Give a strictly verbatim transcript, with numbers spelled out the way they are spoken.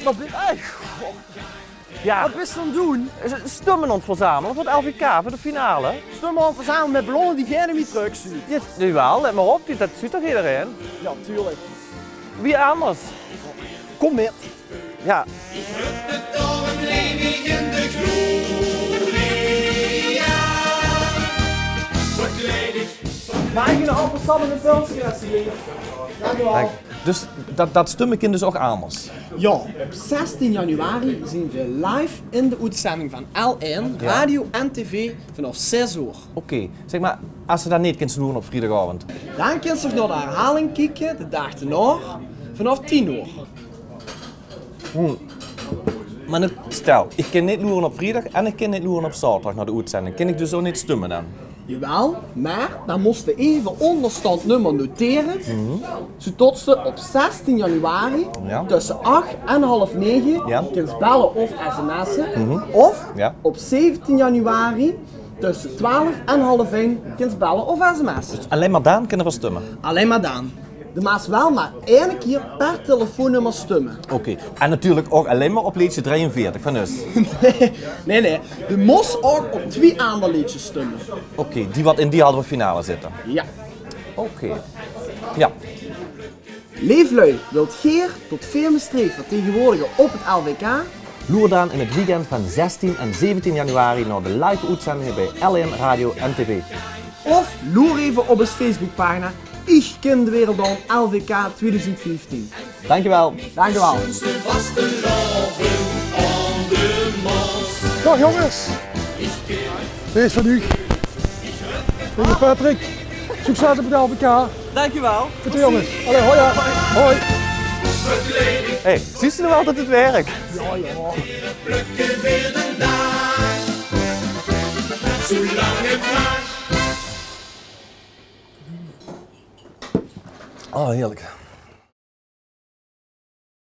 Wat bis, hey, goh. Ja. Wat bis se aan 't doen? Is 't stumme aan 't verzamele veur 't L V K, veur de finale? Stumme aan 't verzamele mit ballonnen die geine mie trök zuut. Ja, jawel, let mer op, die, dat zuut toch ederein? Ja, tuurlijk. Wie anders? Kom mit. Ja. Maag ich 'n appelsap en 'n pulske, alsjeblieft? Dank u wel. Dank. Dus dat, dat stumme kin dus ouch anders? Ja, op zestien januari zien we live in de oetzending van L één, ja, radio en tv, vanaf zes oor. Oké, zeg mer, as se dan neet kins loere op vriedagaovend? Dan kins se nog nao de herhaling kieke, de daag d'rnao, vanaf tien oor. Hm. Mer net, stel, ich kin neet loere op vriedag en ich kin neet loere op zaoterdag nao de oetzending. Kin ich dus ouch neet stumme dan? Jawel, mer dan mós se eve óngerstaond nummer notere, zoetot se op zestien januari, ja, tösse ach en half nege, ja, kins belle of sms'e. Of, ja, op zeventien januari tösse twelf en half ein kins belle of sms'e. Dus allein mer dan kinne v'r stumme? Allein mer dan. De maas wel mer eine kier per telefoonnummer stumme. Oké. En natuurlik ouch allein mer op leedje drieënveertig van us. Nae, nae, nae. De mós ouch op twie anger leedjes stumme. Oké, die wat in die halve finale zitte? Ja. Oké. Ja. Leef lui, wilt geer tot veer Mestreech vertegenwoordige op 't L V K? Loer dan in 't weekend van zestien en zeventien januari nao de live-oetzendinge bie L één Radio en tv. Of loer eve op ós Facebookpagina Ich kin de wereld aon, L V K twieëdoezend vieftien. Dankjewel. Dankjewel. Daag jónges. Dit is van uch. Dit is Patrick. Succes op 't L V K. Dankjewel. Good jónges. Allee, hoi, hè. Hoi. Hey, zuus se noe al det 't wirk? Ja, ja. Oh, heerlijk.